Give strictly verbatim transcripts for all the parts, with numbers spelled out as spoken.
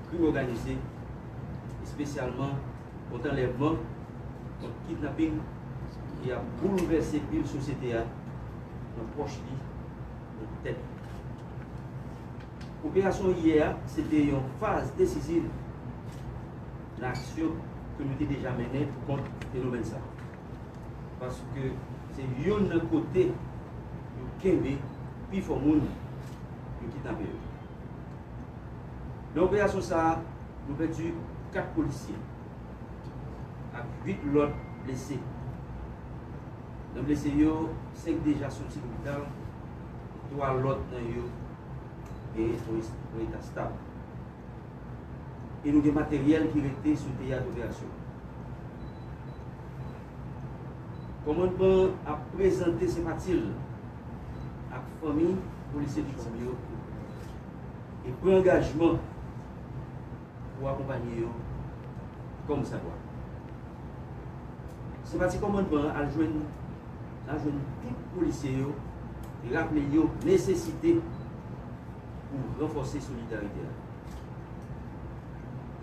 krim òganize, espesyalman kont anlèvman, kont kidnaping ki ap boulvèse bil sosyete a nan pwòch li, nan tèt li. Operasyon yè a, se te yon faz desiziv nan aksyon ke nou te deja mennen pou kont fenomèn sa a. Paske se youn nan kote yo kenbe pifò moun yo kidnape yo. Nan operasyon sa a, nou pèdi kat polisye ak uit lòt blese. Nan blese yo, senk deja soti lopital, twa lòt nan yo genyen yon es-, yon eta stab. E nou gen materyèl ki rete sou teyat operasyon. Kòmandman an ap prezante senpati l ak fanmi polisye viktim yo e pran angajman pou akonpanye yo kòmsadwa. Senpati kòmandman an al jwenn, al jwenn tout polisye yo e raple yo nesesite pou ranfòse solidarite a.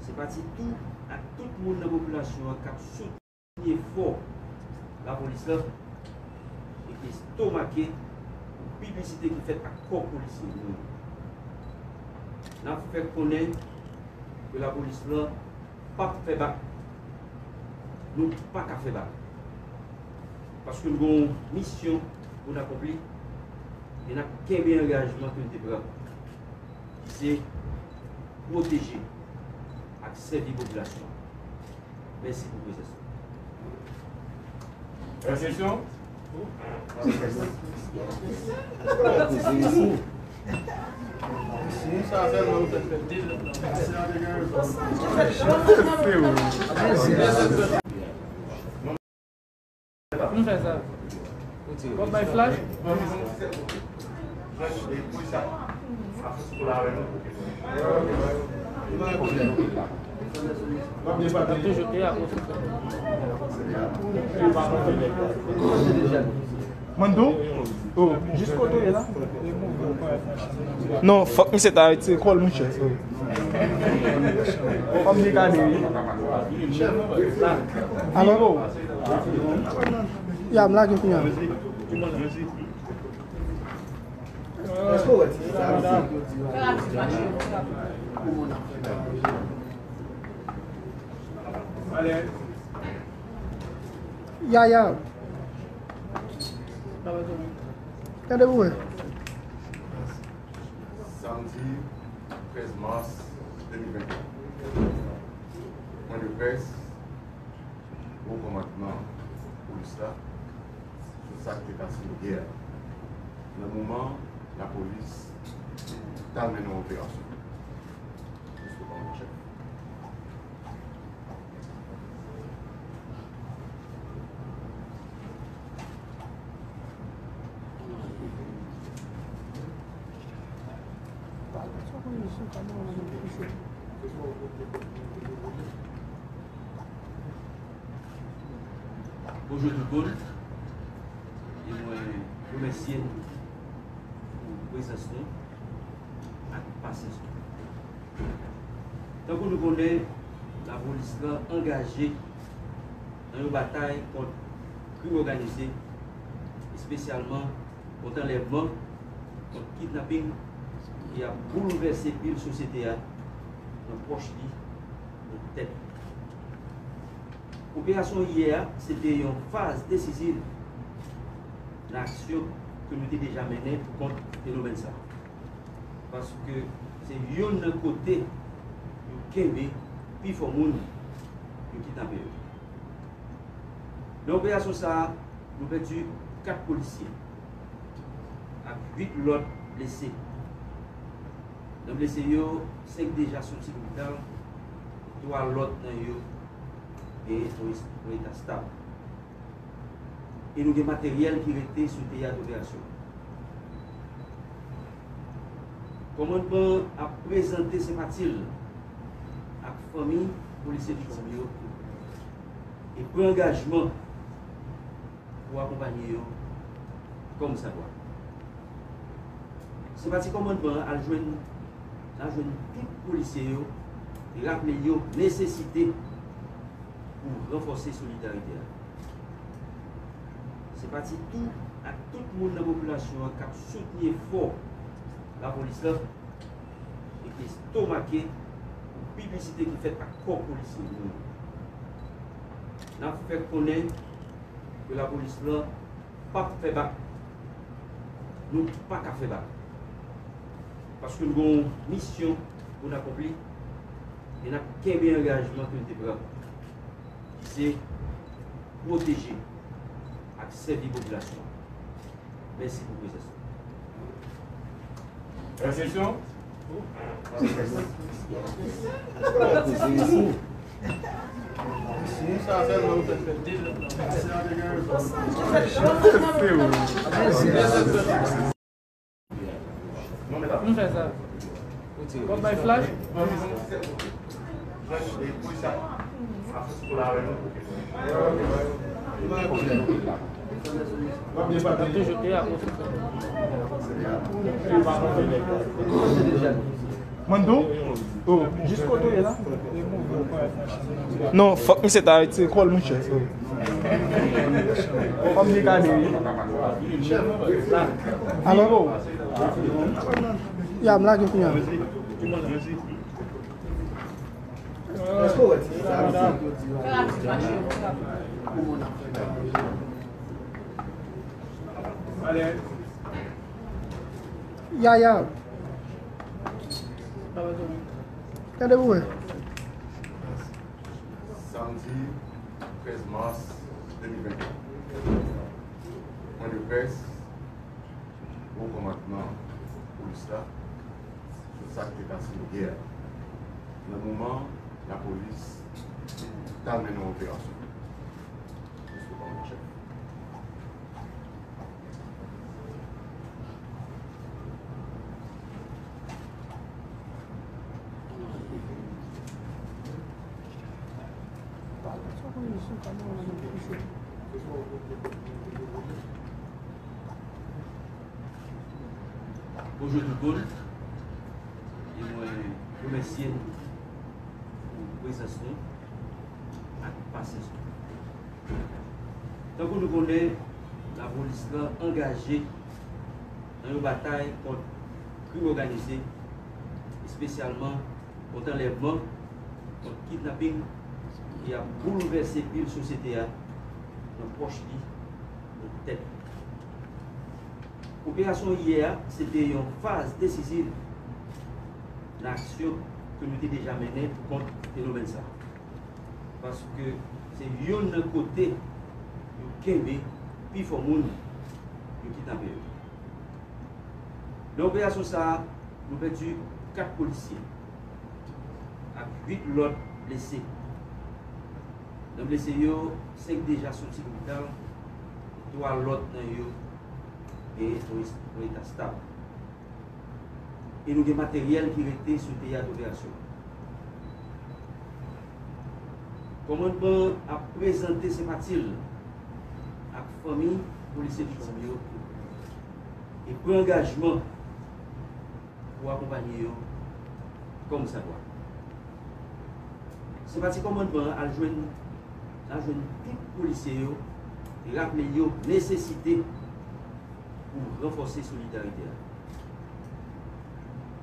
Senpati tou ak tout moun nan popilasyon an k ap soutni efò lapolis la e ki estomake pou piblisite ki fèt ak kò polisye nou yo. N ap fè konnen ke lapolis la p ap fè bak. Nou pa ka fè bak. Paske nou gen yon misyon pou n akonpli e n ap kenbe angajman ke n te pran, ki se pwoteje ak sèvi popilasyon an. Mèsi pou prezans nou. Lòt kesyon? M fè sa. W ap bay flash? N ap toujou te akoz. Mando? Oh, jis kote w ye la? Non, fòk misye ta retire kò l, monchè. Fò m dekale, wi. Alò? Ya, m lage kounye a. Ya, ya. Gade pou wè. Samdi trèz mas de mil venntwa. Pwen de près, wo kòmandman polis la, sou sa k te pase yè a, nan moman lapolis t al mennen yon operasyon. Respè pa w, chèf. Bonjou tout moun. E mwen remèsye nou pou prezans nou ak pasyans nou. Tankou nou konnen, lapolis la angaje nan yon batay kont krim òganize, espesyalman kont anlèvman, kont kidnaping ki ap boulvèse bil sosyete a nan pwòch li, nan tèt li. Operasyon yè a, se te yon faz desiziv nan aksyon ke nou te deja mennen pou kont fenomèn sa a. Paske se youn nan kote yo kenbe pifò moun yo kidnape yo. Nan operasyon sa a, nou pèdi kat polisye ak uit lòt blese. Nan blese yo, senk deja soti lopital, twa lòt nan yo genyen yon es-, yon eta stab. E nou gen materyèl ki rete sou teyat operasyon. Kòmandman an ap prezante senpati l ak fanmi polisye viktim yo e pran angajman pou akonpanye yo kòmsadwa. Senpati kòmandman an al jwenn, al jwenn tout polisye yo Raple yo nesesite pou ranfòse solidarite a. Senpati tou ak tout moun nan popilasyon an k ap soutni efò lapolis la e ki estomake pou piblisite ki fèt ak kò polisye nou. N ap fè konnen ke lapolis la p ap fè bak. Nou pa ka fè bak. Paske nou gen yon misyon pou n akonpli e n ap kenbe angajman ke n te pran, ki se pwoteje ak sèvi popilasyon an. Mèsi pou prezans nou. Lòt kesyon? Nou fè sa. W ap bay flash? N ap toujou te akonse. Mando? Oh. Jis kote w ye la? Non, fòk misye ta retire kò l, monchè. Fòk m dekale, wi. Alò? Ya, m lage kounye a. Ya, ya. Gade pou wè. Samdi trèz mas de mil venntwa. Pwen de près, wo kòmandman polis la, sou sa k te pase yè a. Nan moman lapolis t al mennen yon operasyon. Respè pa w, chèf. Bonjou tout moun. E mwen remèsye nou pou prezans nou ak pasyans nou. Tankou nou konnen, lapolis la angaje nan yon batay kont krim òganize, espesyalman kont anlèvman, kont kidnaping ki ap boulvèse pil sosyete a nan pòch li, nan tèt li. Operasyon yè a, se te yon faz desiziv nan aksyon ke nou te deja mennen pou kont fenomèn sa a. Paske se youn nan kote yo kenbe pifò moun yo kidnape yo. Nan operasyon sa a, nou pèdi kat polisye ak uit lòt blese. Nan blese yo, senk deja soti lopital, twa lòt nan yo genyen yon es-, yon eta stab. E nou gen materyèl ki rete sou teyat operasyon an. Kòmandman an ap prezante senpati l ak fanmi polisye viktim yo e pran angajman pou akonpanye yo kòmsadwa. Senpati kòmandman an al jwenn, al jwenn tout polisye yo e raple yo nesesite pou ranfòse solidarite a.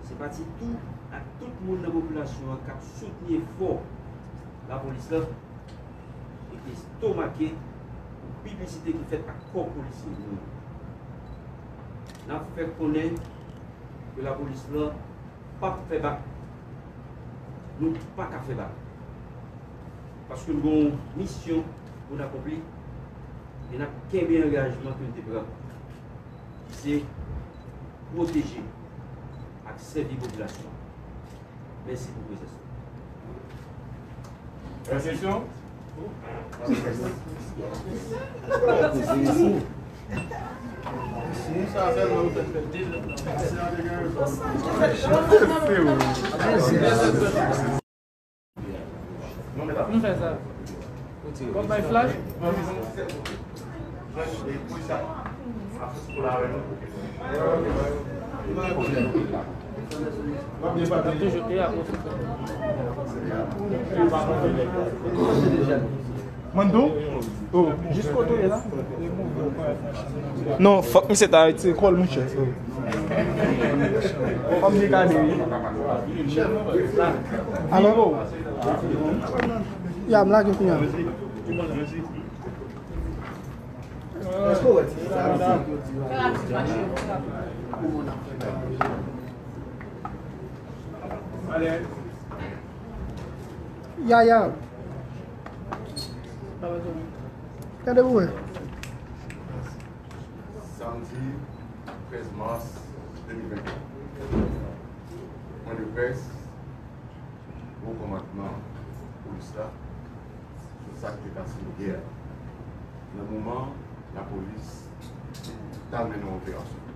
Senpati tou ak tout moun nan popilasyon an k ap soutni efò lapolis la e ki estomake pou piblisite ki fèt ak kò polisye nou. N ap fè konnen ke lapolis la p ap fè bak. Nou pa ka fè bak. Paske nou gen yon misyon pou n akonpli e n ap kenbe angajman ke n te pran, ki se pwoteje ak sèvi popilasyon an. Mèsi pou prezans nou. Lòt kesyon? Nou fè sa. W ap bay flash? Mando? Oh. Jis kote w ye la. Non, fòk misye ta retire kò l, monchè. Fòk m dekale, wi. Alò? Ya, m lage kounye a. Ya, ya. Gade pou wè. Samdi trèz mas de mil venntwa. Pwen de près, wo kòmandman polis la, sou sa k te pase yè. Nan moman lapolis t al mennen yon operasyon.